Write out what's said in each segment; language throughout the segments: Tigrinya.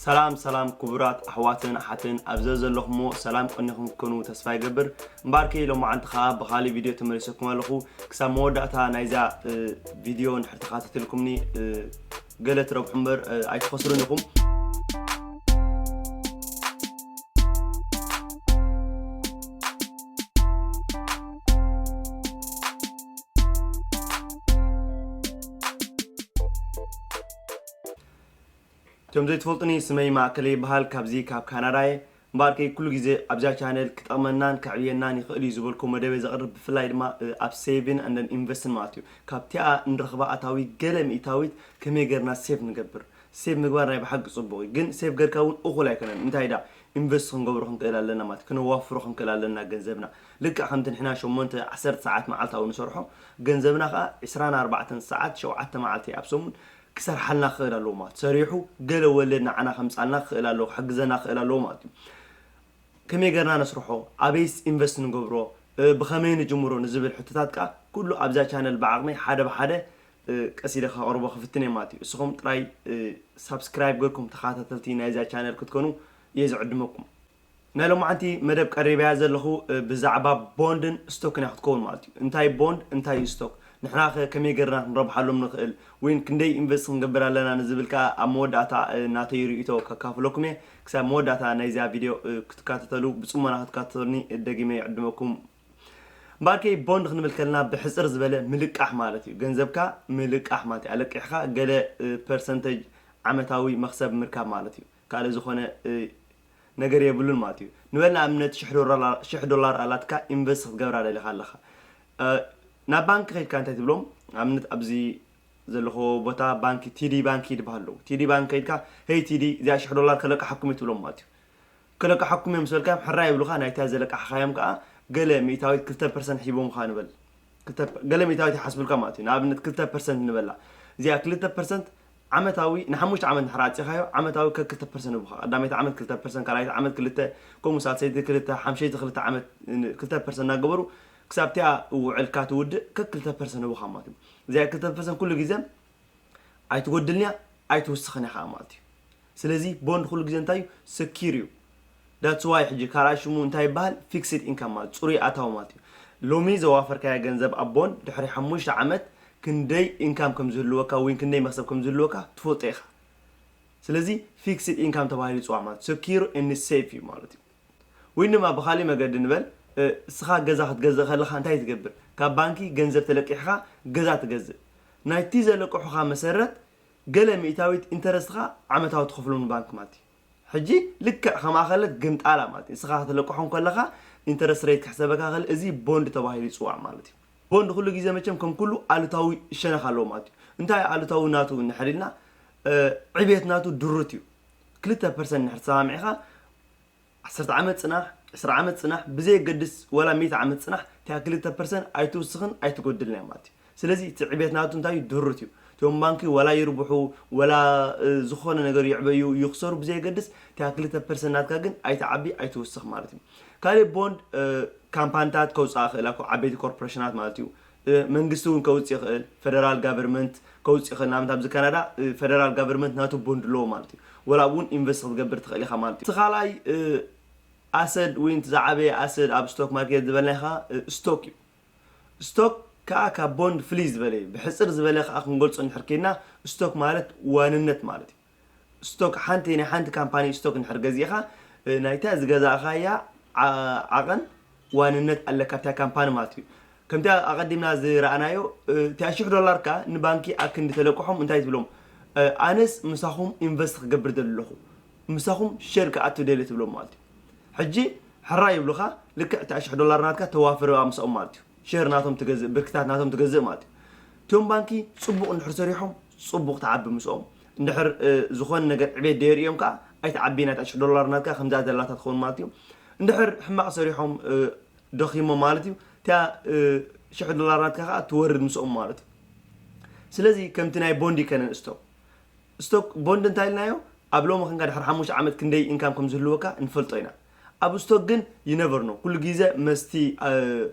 ሰላም ሰላም ክቡራት ኣሕዋትን ኣሓትን ኣብ ዘዘለኹሞ ሰላም ቀኒኹም ክትኮኑ ተስፋ ይገብር። እምበኣርከ ሎማዓንቲ ኸኣ ብኻሊእ ቪድዮ ተመሊሰኩም ኣለኹ። ክሳብ መወዳእታ ናይዛ ቪድዮ እንድሕር ተኻተትልኩምኒ ገለ ትረብሑ እምበር ኣይትኸስሩን ኢኹም። እቶም ዘይትፈልጡኒ ስመይ ማእከለ ይበሃል፣ ካብዚ ካብ ካናዳ እየ። እምበኣርከይ ኩሉ ግዜ ኣብዛ ቻነል ክጠቕመናን ከዕብየናን ይኽእል እዩ ዝበልኩ መደበይ ዘቕርብ፣ ብፍላይ ድማ ኣብ ሴቪን ኣንደን ኢንቨስትን ማለት እዩ። ካብቲኣ እንረኽባ ኣታዊ ገለ ሚእታዊት ከመይ ጌርና ሴቭ ንገብር። ሴቭ ምግባር ናይ ብሓቂ ጽቡቕ እዩ፣ ግን ሴቭ ጌርካ እውን እኹል ኣይኮነን። እንታይ ዳ ኢንቨስት ክንገብሮ ክንክእል ኣለና ማለት እዩ። ክነዋፍሮ ክንክእል ኣለና ገንዘብና። ልክዕ ከምቲ ንሕና ሸሞንተ ዓሰርተ ሰዓት መዓልታዊ ንሰርሖ፣ ገንዘብና ከኣ ዕስራን ኣርባዕተን ሰዓት ሸውዓተ መዓልቲ ኣብ ሰሙን ክሰርሓልና ክኽእል ኣለዎ ማለት እዩ። ሰሪሑ ገለ ወለድ ንዓና ከምጻልና ክኽእል ኣለዎ፣ ክሕግዘና ክኽእል ኣለዎ ማለት እዩ። ከመይ ጌርና ነስርሖ፣ ኣበይስ ኢንቨስት ንገብሮ፣ ብኸመይ ንጅምሮ ንዝብል ሕቶታት ከኣ ኩሉ ኣብዛ ቻነል ብዓቕመይ ሓደ ብሓደ ቀስ ኢለ ከቕርቦ ክፍትን እየ ማለት እዩ። እስኹም ጥራይ ሳብስክራይብ ጌርኩም ተኸታተልቲ ናይዛ ቻነል ክትኮኑ እየ ዝዕድመኩም። ናይ ሎማዓንቲ መደብ ቀሪበያ ዘለኹ ብዛዕባ ቦንድን ስቶክን እያ ክትከውን ማለት እዩ። እንታይ ቦንድ እንታይ ስቶክ፣ ንሕና ከ ከመይ ጌርና ክንረብሓሎም ንኽእል፣ ወይን ክንደይ ኢንቨስት ክንገብር ኣለና ንዝብል ከኣ ኣብ መወዳእታ ናተይ ርእይቶ ከካፍለኩም እየ። ክሳብ መወዳእታ ናይዚኣ ቪድዮ ክትከታተሉ፣ ብጽሞና ክትከታተሉኒ ደጊመ ይዕድመኩም። እምበኣርከይ ቦንድ ክንብል ከለና ብሕጽር ዝበለ ምልቃሕ ማለት እዩ። ገንዘብካ ምልቃሕ ማለት እዩ። ኣለቂሕካ ገለ ፐርሰንተጅ ዓመታዊ መኽሰብ ምርካብ ማለት እዩ። ካልእ ዝኾነ ነገር የብሉን ማለት እዩ። ንበል ንኣብነት ሽሕ ዶላር፣ ሽሕ ዶላር ኣላትካ ኢንቨስት ክትገብራ ደሊኻ ኣለኻ። ናብ ባንክ ከይድካ እንታይ ትብሎም? ንኣብነት ኣብዚ ዘለኹዎ ቦታ ባንኪ፣ ቲዲ ባንኪ ይበሃል ኣለዉ። ቲዲ ባንክ ከይድካ፣ "ሄይ ቲዲ፣ እዚኣ ሽሕ ዶላር ከለቅሓኩም እየ" ትብሎም ማለት እዩ። ከለቅሓኩም እዮም ምስ በልካዮም ሕራይ ይብሉኻ፣ ናይታ ዘለቃሕኻዮም ከኣ ገለ ሚእታዊት ክልተ ፐርሰንት ሂቦምኻ ንበል። ክልተ ፐ-፣ ገለ ሚእታዊት ይሓስቡልካ ማለት እዩ። ንኣብነት ክልተ ፐርሰንት ንበላ። እዚኣ ክልተ ፐርሰንት ዓመታዊ ንሓሙሽተ ዓመት እንድሕር ኣዕጺኻዮ፣ ዓመታዊ ከክልተ ፐርሰንት ይህቡኻ። ቀዳመይቲ ዓመት ክልተ ፐርሰንት፣ ካልኣይቲ ዓመት ክልተ፣ ከምኡ ሳልሰይቲ ክልተ፣ ሓምሸይቲ ክልተ ዓመት ን-፣ ክልተ ፐርሰንት እናገበሩ ክሳብ እቲኣ ውዕልካ ትውድእ ከክልተ ፐርሰንት ይህቡኻ ማለት እዩ። እዚኣ ክልተ ፐርሰንት ኩሉ ግዜ ኣይትጎድልን እያ፣ ኣይትውስኽን እያ ኸዓ ማለት እዩ። ስለዚ ቦንድ ኩሉ ግዜ እንታይ እዩ? ሰኪር እዩ። That's why ሕጂ ካልኣይ ሽሙ እንታይ ይበሃል? ፊክስድ ኢንካም ማለት ጽሩይ ኣታዊ ማለት እዩ። ሎሚ ዘዋፈርካዮ ገንዘብ ኣብ ቦንድ ድሕሪ ሓሙሽተ ዓመት ክንደይ ኢንካም ከም ዝህልወካ ወይ ክንደይ መኽሰብ ከም ዝህልወካ ትፈልጦ ኢኻ። ስለዚ ፊክስድ ኢንካም ተባሂሉ ይጽዋዕ ማለት ሰኪር and ሴፍ እዩ ማለት እዩ። ወይ ድማ ብኻሊእ መገዲ ንበል፣ እ፣ እስኻ ገዛ ክትገዝእ ከለኻ እንታይ ትገብር? ካብ ባንኪ ገንዘብ ተለቂሕኻ ገዛ ትገዝእ። ናይቲ ዘለቅሑኻ መሰረት ገለ ሚእታዊት ኢንተረስትኻ ዓመታዊ ትኸፍሎም ንባንክ ማለት እዩ። ሕጂ ልክዕ ከምኣ ከለት ግምጣላ ማለት እዩ። እስኻ ክትለቅሖም ከለኻ ኢንተረስት ሬት ክሕሰበካ ከለ እዚ ቦንድ ተባሂሉ ይጽዋዕ ማለት እዩ። ቦንድ ኩሉ ግዜ መቸም ከም ኩሉ ኣሉታዊ ሸነኽ ኣለዎ ማለት እዩ። እንታይ ኣሉታዊ ናቱ እንድሕር ኢልና፣ እ፣ ዕብየት ናቱ ድሩት እዩ። ክልተ ፐርሰንት እንድሕር ተሰማሚዕኻ፣ ዓሰርተ ዓመት ጽናሕ፣ ዕስራ ዓመት ጽናሕ፣ ብዘየገድስ ዋላ ሚእቲ ዓመት ጽናሕ፣ እቲኣ ክልተ ፐርሰንት ኣይትውስኽን ኣይትጎድልን እያ ማለት እዩ። ስለዚ እቲ ዕብየት ናቱ እንታይ እዩ? ድሩት እዩ። እቶም ባንኪ ዋላ ይርብሑ፣ ዋላ፣ እ፣ ዝኾነ ነገር ይዕበዩ፣ ይኽሰሩ ብዘየገድስ፣ እቲኣ ክልተ ፐርሰንት ናትካ ግን ኣይትዓቢ፣ ኣይትውስኽ ማለት እዩ። ካልእ ቦንድ፣ እ፣ ካምፓኒታት ከውፅኣ ይኽእላ፣ ኮ-፣ ዓበይቲ ኮርፖሬሽናት ማለት እዩ። እ፣ መንግስቲ እውን ከውፅእ ይኽእል፣ ፌደራል ጋቨርመንት ከውፅእ ይኽእል። ንኣብነት ኣብዚ ካናዳ፣ እ፣ ፌደራል ጋቨርመንት ናቱ ቦንድ ኣለዎ ማለት እዩ። ወላ እውን ኢንቨስት ክትገብር ትኽእል ኢኻ ማለት እዩ። እቲ ካልኣይ፣ እ፣ ኣሰድ ወይ እቲ ዝዓበየ ኣሰድ ኣብ ስቶክ ማርኬት ዝበልናይ ኸዓ፣ እ፣ ስቶክ እዩ። ስቶክ ከኣ ካብ ቦንድ ፍልይ ዝበለ እዩ። ብሕጽር ዝበለ ከኣ ክንገልጾ እንድሕር ኬድና፣ ስቶክ ማለት ዋንነት ማለት እዩ። ስቶክ ሓንቲ ናይ ሓንቲ ካምፓኒ ስቶክ እንድሕር ገዚእኻ፣ እ፣ ናይታ ዝገዛእኻያ ዓ-፣ ዓቐን ዋንነት ኣለካ ኣብታ ካምፓኒ ማለት እዩ። ከምቲ ኣቐዲምና ዝረኣናዮ፣ እ፣ እታ ሽሕ ዶላር ከኣ ንባንኪ ኣብ ክንዲ ተለቅሖም እንታይ ትብሎም? እ፣ ኣነስ ምሳኹም ኢንቨስት ክገብር ደሊ ኣለኹ፣ ምሳኹም ሸር ክኣቱ ደሊ ትብሎም ማለት እዩ። ሕጂ ሕራይ ይብሉኻ፣ ልክዕ እታ ሽሕ ዶላር ናትካ ተዋፍር ምስኦም ማለት እዩ። ሸር ናቶም ትገዝእ፣ ብርክታት ናቶም ትገዝእ ማለት እዩ። እቶም ባንኪ ጽቡቕ እንድሕር ሰሪሖም፣ ጽቡቕ ትዓቢ ምስኦም። እንድሕር፣ እ፣ ዝኾነ ነገር ዕቤት ደይርእዮም ከኣ፣ ኣይትዓቢ ናይታ ሽሕ ዶላር ናትካ ከምዛ ዘላታ ትኸውን ማለት እዩ። እንድሕር ሕማቕ ሰሪሖም፣ እ፣ ደኺሞም ማለት እዩ፣ እታ፣ እ፣ ሽሕ ዶላር ናትካ ከኣ ትወርድ ምስኦም ማለት እዩ። ስለዚ ከምቲ ናይ ቦንድ ይከነን ስቶክ። ስቶክ ቦንድ እንታይ ኢልናዮ? ኣብ ሎሚ ኸንካ ድሕሪ ሓሙሽተ ዓመት ክንደይ ኢንካም ከም ዝህልወካ ንፈልጦ ኢና። ኣብ ስቶክ ግን you never know። ኩሉ ግዜ መስቲ፣ እ፣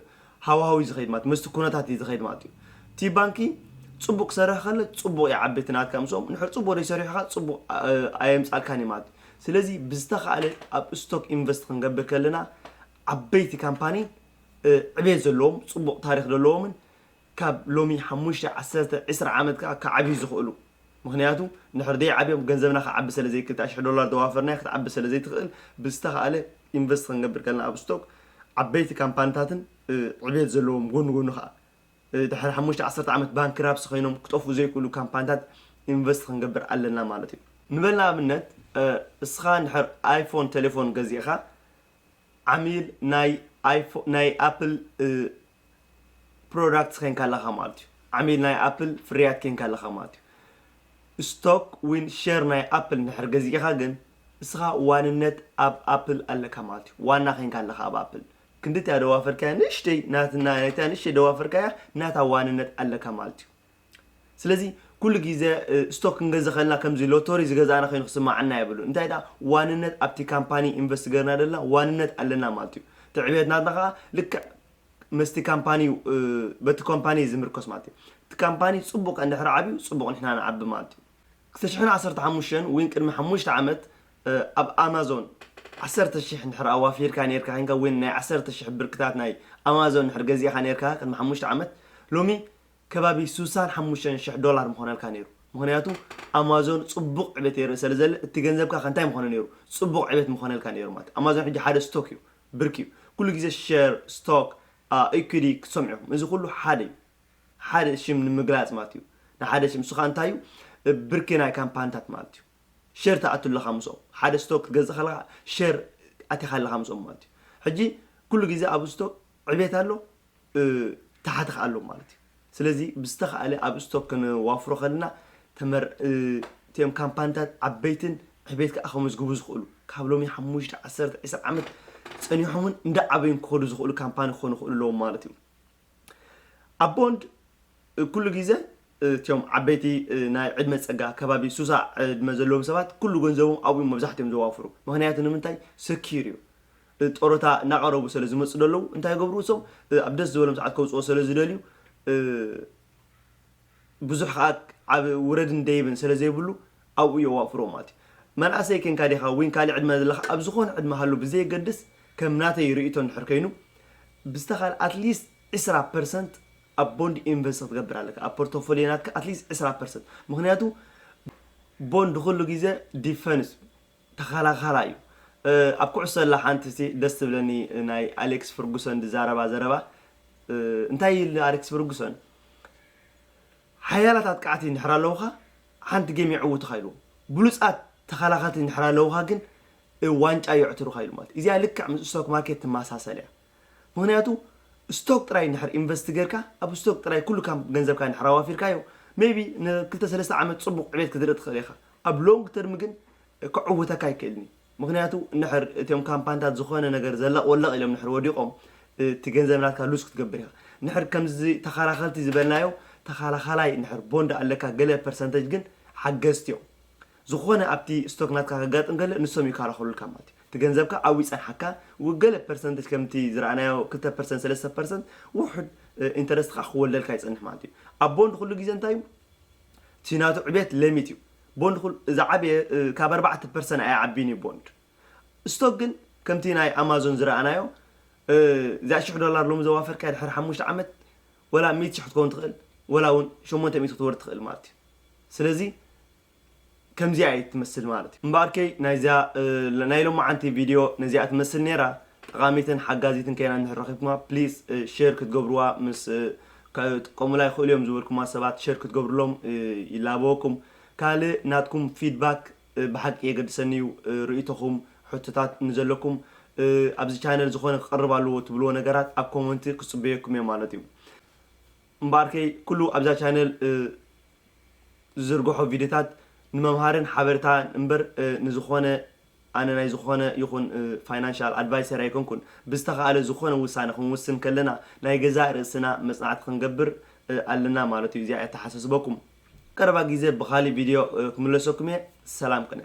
ሃዋህው እዩ ዝኸይድ ማለት፣ መስቲ ኩነታት እዩ ዝኸይድ ማለት እዩ። እቲ ባንኪ ጽቡቕ ክሰርሕ ከሎ ጽቡቕ ይዓቢ እቲ ናትካ ምስኦም፣ እንድሕር ጽቡቕ ዘይሰሪሑ ከኣ ጽቡቕ፣ እ፣ ኣየምጻልካን እዩ ማለት እዩ። ስለዚ ብዝተኻእለ ኣብ ስቶክ ኢንቨስት ክንገብር ከለና ዓበይቲ ካምፓኒ ዕቤት ዘለዎም ጽቡቕ ታሪኽ ዘለዎምን ካብ ሎሚ ሓሙሽተ ዓሰርተ ዕስራ ዓመት ከዓ ክዓብዩ ዝኽእሉ። ምክንያቱ ንሕር ደይ ዓብዮም ገንዘብና ክዓቢ ስለ ዘይክእል፣ ሽሕ ዶላር ተዋፈርናዮ ክትዓቢ ስለ ዘይትኽእል፣ ብዝተኻእለ ኢንቨስት ክንገብር ከለና ኣብ ስቶክ ዓበይቲ ካምፓኒታትን ዕቤት ዘለዎም ጎኒ ጎኒ ከዓ ድሕሪ ሓሙሽተ ዓሰርተ ዓመት ባንክራፕሲ ኮይኖም ክጠፉ ዘይክእሉ ካምፓኒታት ኢንቨስት ክንገብር ኣለና ማለት እዩ። ንበል ንኣብነት እስኻ ንድሕር ኣይፎን ቴሌፎን ገዚእኻ ዓሚል ናይ ኣይፎ ናይ ኣፕል ፕሮዳክት ኮይንካ ኣለኻ ማለት እዩ። ዓሚል ናይ ኣፕል ፍርያት ኮይንካ ኣለኻ ማለት እዩ። ስቶክ ዊን ሸር ናይ ኣፕል እንድሕር ገዚእኻ ግን እስኻ ዋንነት ኣብ ኣፕል ኣለካ ማለት እዩ። ዋና ኮይንካ ኣለኻ ኣብ ኣፕል። ክንድቲ ደዋፈርካያ ንእሽተይ ናትና ናይታ ንእሽተይ ደዋፈርካያ ናታ ዋንነት ኣለካ ማለት እዩ። ስለዚ ኩሉ ግዜ ስቶክ ክንገዝእ ከለና ከምዚ ሎቶሪ ዝገዛእና ኮይኑ ክስማዓና የብሉ። እንታይ ደኣ ዋንነት ኣብቲ ካምፓኒ ኢንቨስት ገርና ደለና ዋንነት ኣለና ማለት እዩ። እቲ ዕብየት ናትና ከዓ ልክዕ መስቲ ካምፓኒ እዩ፣ በቲ ኮምፓኒ እዩ ዝምርኮስ ማለት እዩ። እቲ ካምፓኒ ጽቡቕ እንድሕር ዓብዩ ጽቡቕ ንሕና ንዓቢ ማለት እዩ። ክልተ ሽሕን ዓሰርተ ሓሙሽተን ወይን ቅድሚ ሓሙሽተ ዓመት ኣብ ኣማዞን ዓሰርተ ሽሕ እንድሕር ኣዋፊርካ ነርካ ኮይንካ ወይን ናይ ዓሰርተ ሽሕ ብርክታት ናይ ኣማዞን እንድሕር ገዚእካ ነርካ ቅድሚ ሓሙሽተ ዓመት ሎሚ ከባቢ ሱሳን ሓሙሽተን ሽሕ ዶላር ምኾነልካ ነይሩ። ምክንያቱ ኣማዞን ጽቡቕ ዕቤት የርኢ ስለ ዘለ እቲ ገንዘብካ ከ እንታይ ምኾነ ነይሩ? ጽቡቕ ዕቤት ምኾነልካ ነይሩ ማለት ኣማዞን ሕጂ ሓደ ስቶክ እዩ፣ ብርክ እዩ። ኩሉ ግዜ ሸር ስቶክ ኢኩዲ ክትሰምዑ ኢኹም። እዚ ኩሉ ሓደ እዩ። ሓደ ሽም ንምግላጽ ማለት እዩ። ንሓደ ሽም እሱ ከዓ እንታይ እዩ? ብርኪ ናይ ካምፓኒታት ማለት እዩ። ሸር ትኣቱ ኣለኻ ምስኦም። ሓደ ስቶክ ክትገዝእ ከለኻ ሸር ኣቲኻ ኣለኻ ምስኦም ማለት እዩ። ሕጂ ኩሉ ግዜ ኣብ ስቶክ ዕቤት ኣሎ፣ ታሕቲ ከዓ ኣሎ ማለት እዩ። ስለዚ ብዝተኻእለ ኣብ ስቶክ ክንዋፍሮ ከለና ተመር እቲኦም ካምፓኒታት ዓበይትን ዕቤት ከዓ ከመዝግቡ ዝኽእሉ ካብ ሎሚ ሓሙሽተ ዓሰርተ ዕስራ ዓመት ፀኒሖምን እንዳዓበዩን ክኸዱ ዝኽእሉ ካምፓኒ ክኾኑ ይኽእሉ ኣለዎም ማለት እዩ። ኣብ ቦንድ ኩሉ ግዜ እቲኦም ዓበይቲ ናይ ዕድመ ፀጋ ከባቢ ሱሳ ዕድመ ዘለዎም ሰባት ኩሉ ገንዘቦም ኣብኡ መብዛሕትኦም ዘዋፍሩ። ምክንያቱ ንምንታይ? ሰኪር እዩ። ጦሮታ እናቐረቡ ስለ ዝመፁ ዘለዉ እንታይ ይገብሩ እሶም ኣብ ደስ ዝበሎም ሰዓት ከውፅኦ ስለ ዝደልዩ ብዙሕ ከዓ ዓብ ውረድን ደይብን ስለ ዘይብሉ ኣብኡ የዋፍሮ ማለት እዩ። መናእሰይ ኬንካ ዲኻ ወይን ካልእ ዕድመ ዘለኻ ኣብ ዝኾነ ዕድመ ሃሉ ብዘየገድስ ከም ናተይ ርእይቶ እንድሕር ከይኑ ብዝተኻል ኣትሊስት ዕስራ ፐርሰንት ኣብ ቦንድ ኢንቨስት ክትገብር ኣለካ ኣብ ፖርቶፎሊዮ ናትካ ኣትሊስት ዕስራ ፐርሰንት። ምክንያቱ ቦንድ ኩሉ ግዜ ዲፈንስ ተኸላኻላ እዩ። ኣብ ኩዕሶ ኣላ ሓንቲ ሲ ደስ ትብለኒ ናይ ኣሌክስ ፍርጉሰን ዝዛረባ ዘረባ እንታይ ኢሉ ኣሌክስ ፍርጉሰን ሓያላት ኣጥቃዕቲ እንድሕር ኣለውኻ ሓንቲ ጌም የዕውቱኻ ኢሉ ብሉፃት ተኸላኸልቲ እንድሕር ኣለውኻ ግን ዋንጫ የዕትሩኻ ኢሉ ማለት እዚኣ ልክዕ ምስ ስቶክ ማርኬት ትመሳሰል እያ። ምክንያቱ ስቶክ ጥራይ እንድሕር ኢንቨስት ጌርካ ኣብ ስቶክ ጥራይ ኩሉ ካም ገንዘብካ እንድሕር ኣዋፊርካዮ ሜቢ ንክልተ ሰለስተ ዓመት ፅቡቅ ዕቤት ክትርኢ ትኽእል ኢኻ። ኣብ ሎንግ ተርም ግን ክዕውተካ ኣይክእልን እዩ። ምክንያቱ እንድሕር እቶም ካምፓኒታት ዝኾነ ነገር ዘለቕ ወለቕ ኢሎም እንድሕር ወዲቖም እቲ ገንዘብ ናትካ ሉዝ ክትገብር ኢኻ። እንድሕር ከምዚ ተኸላኸልቲ ዝበልናዮ ተኸላኸላይ እንድሕር ቦንድ ኣለካ ገለ ፐርሰንተጅ ግን ሓገዝቲ እዮም። ዝኾነ ኣብቲ ስቶክ ናትካ ከጋጥም ከለ ንሶም ይከላኸሉልካ ማለት እዩ። እቲ ገንዘብካ ኣብኡ ይፀንሓካ ገለ ፐርሰንተጅ ከምቲ ዝረኣናዮ ክልተ ፐርሰንት ሰለስተ ፐርሰንት ውሑድ ኢንተረስት ከዓ ክወልደልካ ይፀንሕ ማለት እዩ። ኣብ ቦንድ ኩሉ ግዜ እንታይ እዩ እቲ ናቱ ዕቤት ለሚት እዩ። ቦንድ ዝዓበየ ካብ ኣርባዕተ ፐርሰንት ኣይዓብን እዩ ቦንድ። ስቶክ ግን ከምቲ ናይ ኣማዞን ዝረኣናዮ እዚኣ ሽሕ ዶላር ሎሚ ዘዋፈርካ ድሕሪ ሓሙሽተ ዓመት ወላ ሚእቲ ሽሕ ክትከውን ትኽእል ወላ እውን ሸሞንተ ሚእቲ ክትወርድ ትኽእል ማለት እዩ። ስለዚ ከምዚኣ እየ ትመስል ማለት እዩ። እምበኣርከይ ናይዚኣ ናይ ሎማዓንቲ ቪድዮ ነዚኣ ትመስል ነይራ። ጠቓሚትን ሓጋዚትን ከይና እንድሕር ረኺብኩማ ፕሊዝ ሼር ክትገብርዋ ምስ ክጥቀሙላ ይኽእሉ እዮም ዝበልኩማ ሰባት ሼር ክትገብርሎም ይላበወኩም። ካልእ ናትኩም ፊድባክ ብሓቂ የገድሰኒ እዩ። ርእይቶኹም ሕቶታት ንዘለኩም ኣብዚ ቻነል ዝኾነ ክቐርብ ኣለዎ ትብልዎ ነገራት ኣብ ኮመንቲ ክፅበየኩም እየ ማለት እዩ። እምበኣርከይ ኩሉ ኣብዛ ቻነል ዝዝርግሖ ቪድዮታት ንመምሃርን ሓበሬታን እምበር ንዝኾነ ኣነ ናይ ዝኾነ ይኹን ፋይናንሻል ኣድቫይሰር ኣይኮንኩን። ብዝተኻእለ ዝኾነ ውሳነ ክንውስን ከለና ናይ ገዛእ ርእስና መፅናዕቲ ክንገብር ኣለና ማለት እዩ። እዚኣ የተሓሳስበኩም። ቀረባ ግዜ ብኻሊእ ቪድዮ ክምለሰኩም እየ። ሰላም ቅነ።